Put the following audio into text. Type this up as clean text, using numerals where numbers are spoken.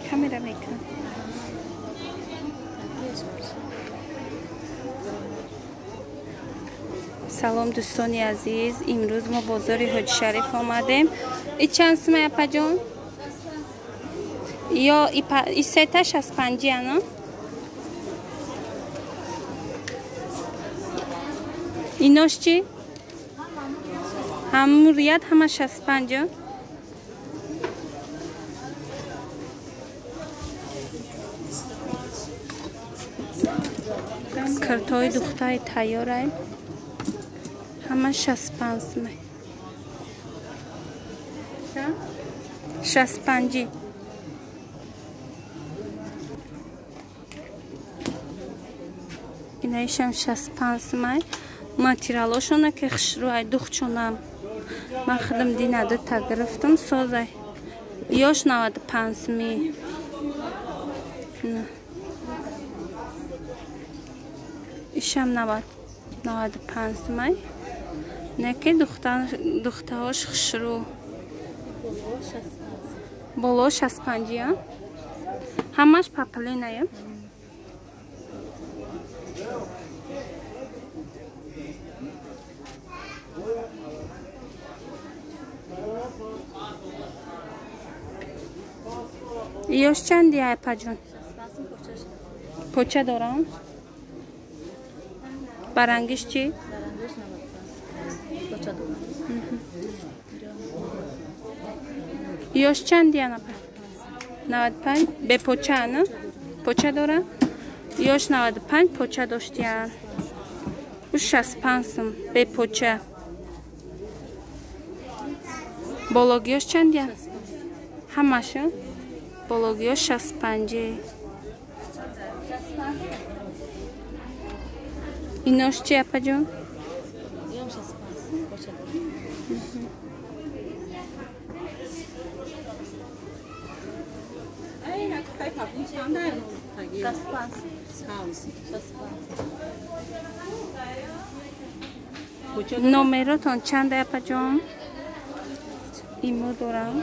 Камера мекунам. Салом, дӯстони азиз, имрӯз мо бозори Ҳоҷи Шариф омадем. И чанд сумай, апаҷон? Ё и сета 65 ано? Инош чӣ? Ҳамун рият ҳама 65? Киртҳои духтаи тайёрай, ҳама 65 сумай. 65. Инаишам 65 сумай. Материалошона ки хушрӯай, духчонам. Ман худам дина дута гирифтам, созай. Ёш 95 суми. Ишам 95 сумай. Не ки духтаҳош хушрӯ. Боло 65, ҳамаш папалиная. Ёш чанди, апаҷон? Поча дорам? Барангиш чӣ? Ёш чанди, апа? 95. Бепоча на? Поча дора? Ёш 95, поча доштиян. Ӯ 65 сум бепоча. Бологиёш чандия? Ҳамаша? Бологиёш 65. Инош чи, апаҷон? Номеротон чанда, апаҷон? Имо дорам.